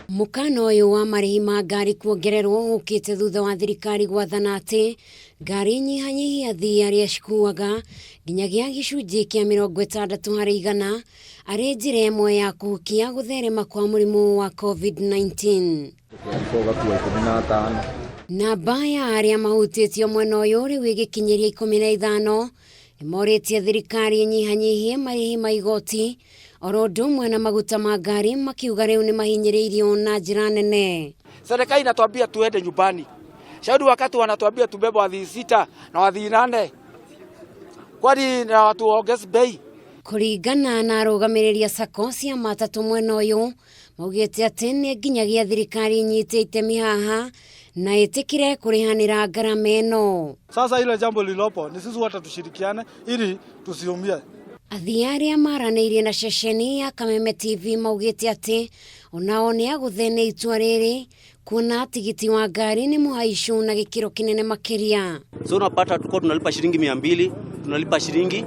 Mũkana ũyũ wa marĩhi ma ngari kuongererwo ũkĩte thutha wa thirikari gwathana atĩ ngari nyihanyihie athii arĩa cikuaga nginyagia gĩcunjĩ kĩa 60% arĩ njĩra ĩmwe ya kũhukia gũtherema kwa mũrimũ wa COVID-19. Namba ya arĩa mahutĩtio mwena ũyũ rĩu ĩgĩkinyĩria 15 nĩmorĩtie thirikari ĩnyihanyihie marĩhi ma igoti oro ũndũ ũmwe na maguta ma ngari makiuga rĩu nĩ mahinyĩrĩirio na njĩra nene. Serikali inatuambia tuende nyumbani. Shauri wakati wanatuambia tubebe wathii sita na wathii nane. Kwani na watu waongeze bei? Kũringana na arũgamĩrĩri a sacco cia matatũ mwena ũyũ maugĩte atĩ nĩ nginyagia thirikari inyite itemi haha na ĩtĩkĩre kũrĩhanĩra ngarama ĩno. Sasa ile jambo lilopo ni sisi wote tushirikiane ili tusiumie. Athii arĩa maranĩirie na ceceni ya Kameme TV maugĩte atĩ onao nĩ agũthe nĩ itua rĩrĩ kuona tigiti wa ngari nĩ mũhaicu na gĩkĩro kĩnene makĩria. So unapata tulikuwa tunalipa shilingi 200, tunalipa shilingi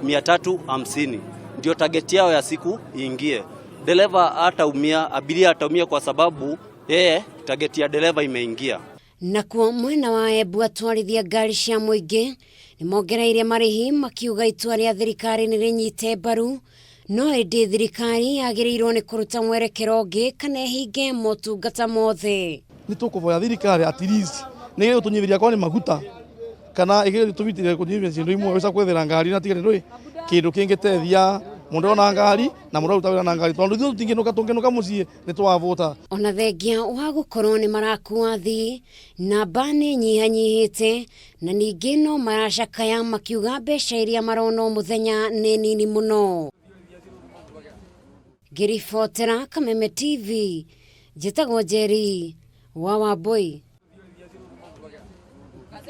350. Ndio target yao ya siku iingie. Dereva hataumia, abiria ataumia kwa sababu yeye target ya dereva imeingia. Nakuo mwena wa Embu atwarithia ngari cia mũingĩ nĩ mongereire marĩhi makiuga itua rĩa thirikari nĩ rĩnyite mbaru no ĩndĩ thirikari yagĩrĩirwo nĩ kũruta mwerekero ũngĩ kana ĩhinge motungata mothe. Nĩ tũkũvoya thirikari at least nĩ ĩgũtũnyihĩria korwo nĩ maguta kana ĩgĩtũbitire kũnyihia ciĩndũ imwe cia kwethera ngari na tigere ndũĩ kĩndũ kĩngĩteithia mũndũ ona ngari na mũndũ aruta wĩra na ngari tondũ ithuĩ tũtingĩnũka tũngĩnũka mũciĩ nĩ twavũta. Ona thengia wa gũkorwo nĩ marakua athii namba nĩ nyihanyihĩte na ningĩ no maracakaya makiuga mbeca iria marona o mũthenya nĩ nini mũno. Ngĩribotera Kameme TV, njĩtagwo Njeri wa Wambui.